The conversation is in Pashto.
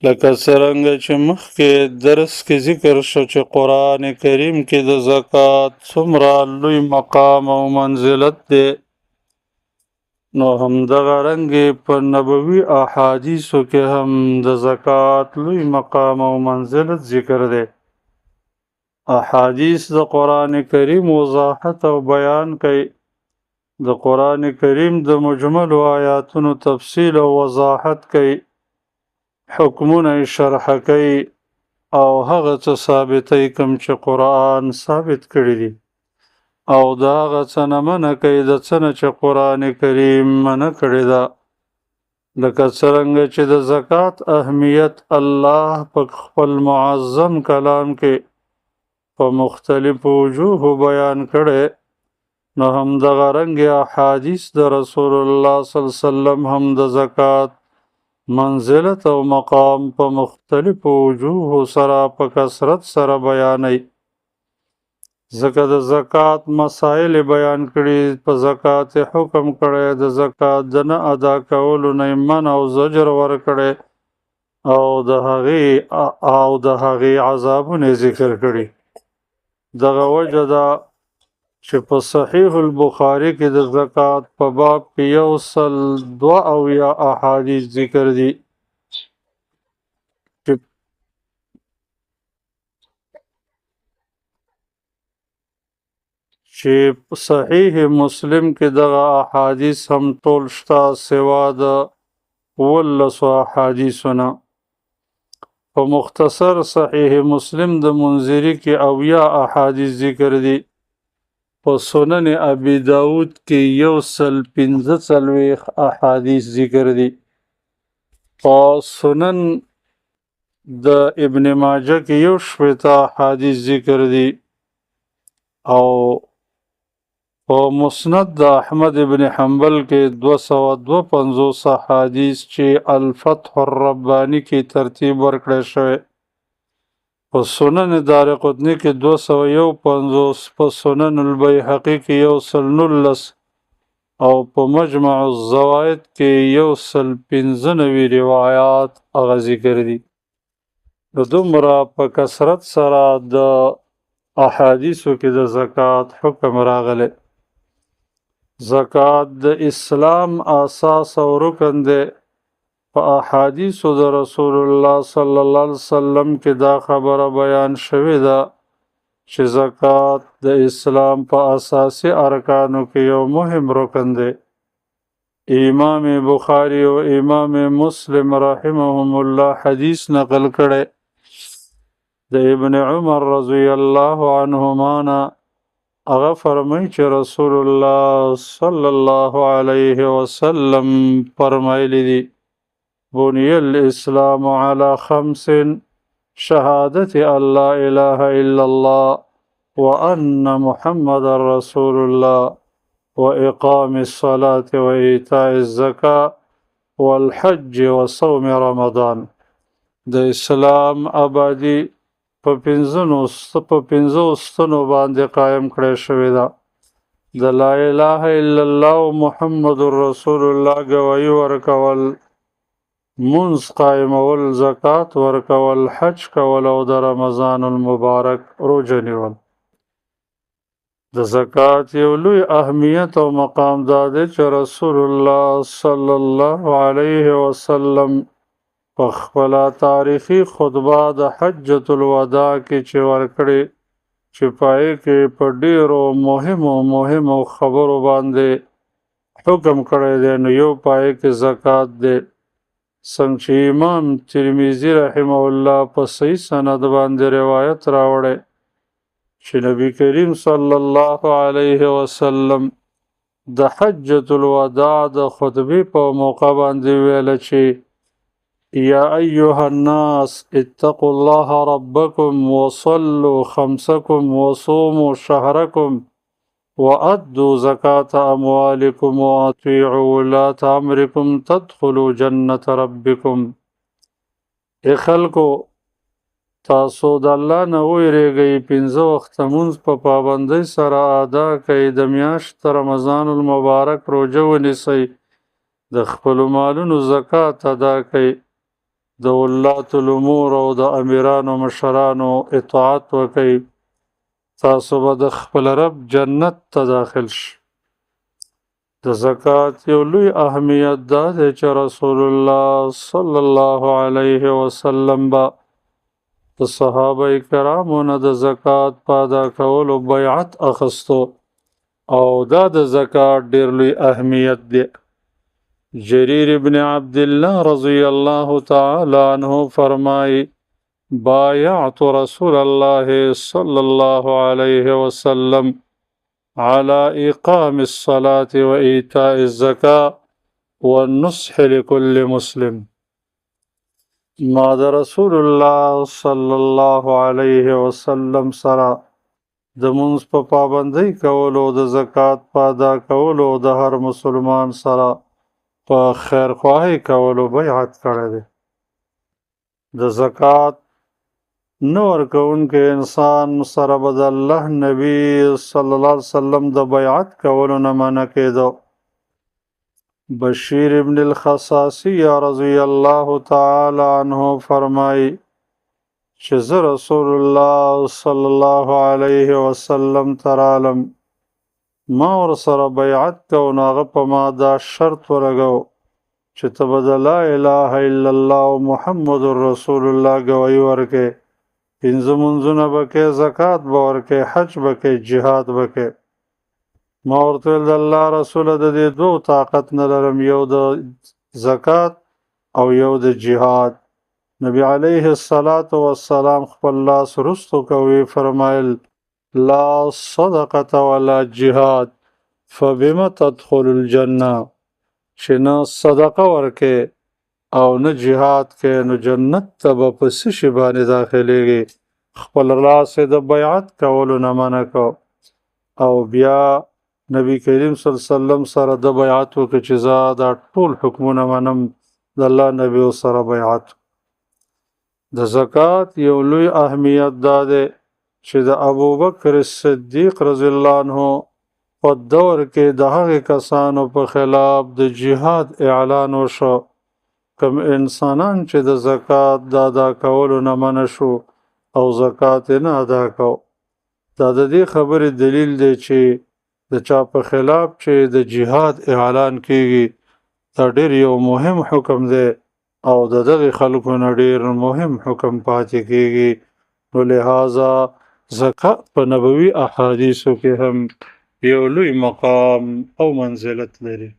لکه څرنګه چې مخکې درس کې ذکر شو چې قرآن کریم کې د زکات څومره لوی مقام او منزلت دی، نو همدغه رنګ په نبوي احادیثو کې هم د زکات لوی مقام او منزلت ذکر دی. احادیث د قرآن کریم وضاحت او بیان کوي، د قرآن کریم د مجملو آیاتونو تفصیل او وضاحت کوي، حکمونه یې شرح کوي او هغه څه ثابتوي کوم چې قرآن ثابت کړي دي، او د هغه څه نه منع کوي د څه نه چې قرآن کریم منع کړې ده. لکه څرنګه چې د زکات اهمیت الله په خپل معظم کلام کې په مختلفو وجوهو بیان کړی، نو همدغه رنګ احادیث د رسول الله صلی الله علیه وسلم هم د زکات منزلت او مقام په مختلفو وجوهو سره په کثرت سره بیانوي. ځکه د زکات مسایل بیان کړي، په زکات حکم کړی، د زکات د نه ادا کولو نه یې منع او زجر ورکړی، او د هغې عذابونه یې ذکر کړي. دغه وجه ده چې په صحیح البخاري کې د زکات په باب کې 172 احادیث ذکر دي. چې صحیح مسلم کې دغه احادیث هم ټول شته سوا د 17 احادیثو نه. په مختصر صحیح مسلم د منذري کې 70 احادیث ذکر دي. په سنن ابي داود کې 145 احادیث ذکر دي. په سنن د ابن ماجه کې 61 احادیث ذکر دي، او په مسند د احمد ابن حنبل کې 252 احادیث چې الفتح الرباني کې ترتیب ورکړی شوی. په سنن دارقطني کې 251، په سنن البیهقي کې 119، او په مجمع الزواید کې 195 روایات هغه ذکر دي. نو دومره په کثرت سره د احادیثو کې د زکات حکم راغلی. زکات د اسلام اساس او رکن دی. په احادیثو د رسول الله صلی الله علیه وسلم کې دا خبره بیان شوې ده چې زکات د اسلام په اساسي ارکانو کې یو مهم رکن دی. امام بخاري او امام مسلم رحمهم الله حدیث نقل کړی د ابن عمر رضی الله عنهما نه، هغه فرمایي چې رسول الله صلی الله علیه وسلم فرمایلی دي: بني الإسلام على خمس، شهادة أن لا إله إلا الله وأن محمد رسول الله وإقام الصلاة وإيتاء الزكاة والحج وصوم رمضان. د اسلام آبادي په پنځو ستنو باندې قایم کړی شوې ده. د لا اله الا الله محمد رسول الله ګواهي ورکول، مونځ قایمول، زکات ورکول، حج کول او د رمضان المبارک روژه نیول. د زکات یو لوی اهمیت او مقام دا دی چې رسول الله صلی الله علیه وسلم په خپله تاریخي خطبه د حجة الوداع کې چې ورکړې، چې په هغې کې په ډېرو مهمو خبرو باندې حکم کړی دی، نو یو په هغې کې زکات دی. څنګه چې امام ترمذي رحمه الله په صحیح سند باندې روایت راوړی چې نبی کریم صلی الله علیه وسلم د حجة الوداع د خطبې په موقع باندې ویله چې یا ایها الناس اتقوا الله ربکم وصلوا خمسکم وصوموا شهرکم وأدوا زکاة اموالکم وأطیعوا ولاة امرکم تدخلوا جنة ربکم. ای خلکو، تاسو د الله نه وویریږئ، 5 وخته لمونځ په پابندۍ سره ادا کړئ، د میاشت رمضان المبارک روژه ونیسئ، د خپلو مالونو زکات ادا کړئ، د ولات الامور او د امیرانو مشرانو اطاعت وکئ، تاسو به د خپل رب جنت ته داخل شئ. د زکات یو لوی اهمیت دا دی چې رسول الله صلی الله علیه وسلم به د صحابه کرامو نه د زکات په ادا کولو بیعت اخیستو، او دا د زکات ډېر لوی اهمیت دی. جریر ابن عبد الله رضی الله تعالی عنہ فرمایي: بايعت رسول الله صلى الله عليه وسلم على إقام الصلاة وإيتاء الزكاة والنصح لكل مسلم. ما د رسول الله صلی الله علیه وسلم سره د مونځ په پابندۍ کولو، د زکات په ادا کولو، د هر مسلمان سره په خیرخواهۍ کولو بیعت کړی دی. د زکات نه ورکوونکی انسان سره به د الله نبی صلی الله علیه وسلم د بیعت کولو نه منع کېده. بشیر ابن الخصاصی رضی الله تعالی عنہ فرمایي چې زه رسول الله صلی الله علیه وسلم ته رالم، ما ورسره بیعت کو، نو هغه په ما دا شرط ولګو چې ته به د لا اله الا الله محمد رسول الله ګواهي ورکې، 5 مونځونه به کوې، زکات به ورکې، حج به کوې، جهاد به کوې. ما ورته ویل د الله رسوله د دې دوو طاقت نه لرم، یو د زکات او یو د جهاد. نبی علیه الصلاة والسلام خپل لاس وروستو کوي، فرمایل: لا صدقة ولا جهاد فبما تدخل الجنة. چې نه صدقه ورکې او نه جهاد کې، نو جنت ته به په څه شي باندې داخلېږي؟ خپل لاس یې د بیعت کولو نه منع کړ. او بیا نبی کریم صلی الله علیه وسلم سره د بیعت وکړ چې زه دا ټول حکمونه منم، د الله نبی سره بیعت. د زکات یو لوی اهمیت دا دی چې د ابوبکر صدیق رضی الله عنه په دور کې د هغې کسانو په خلاف د جهاد اعلان وشو کوم انسانان چې د زکات د ادا کولو نه منع شو او زکات یې نه ادا کو. دا د دې خبرې دلیل دی چې د چا په خلاف چې د جهاد اعلان کیږي دا ډېر یو مهم حکم دی او د دغې خلکو نه ډېر مهم حکم پاتې کیږي. نو لهذا زکات په نبوي احادیثو کې هم یو لوی مقام او منزلت لري.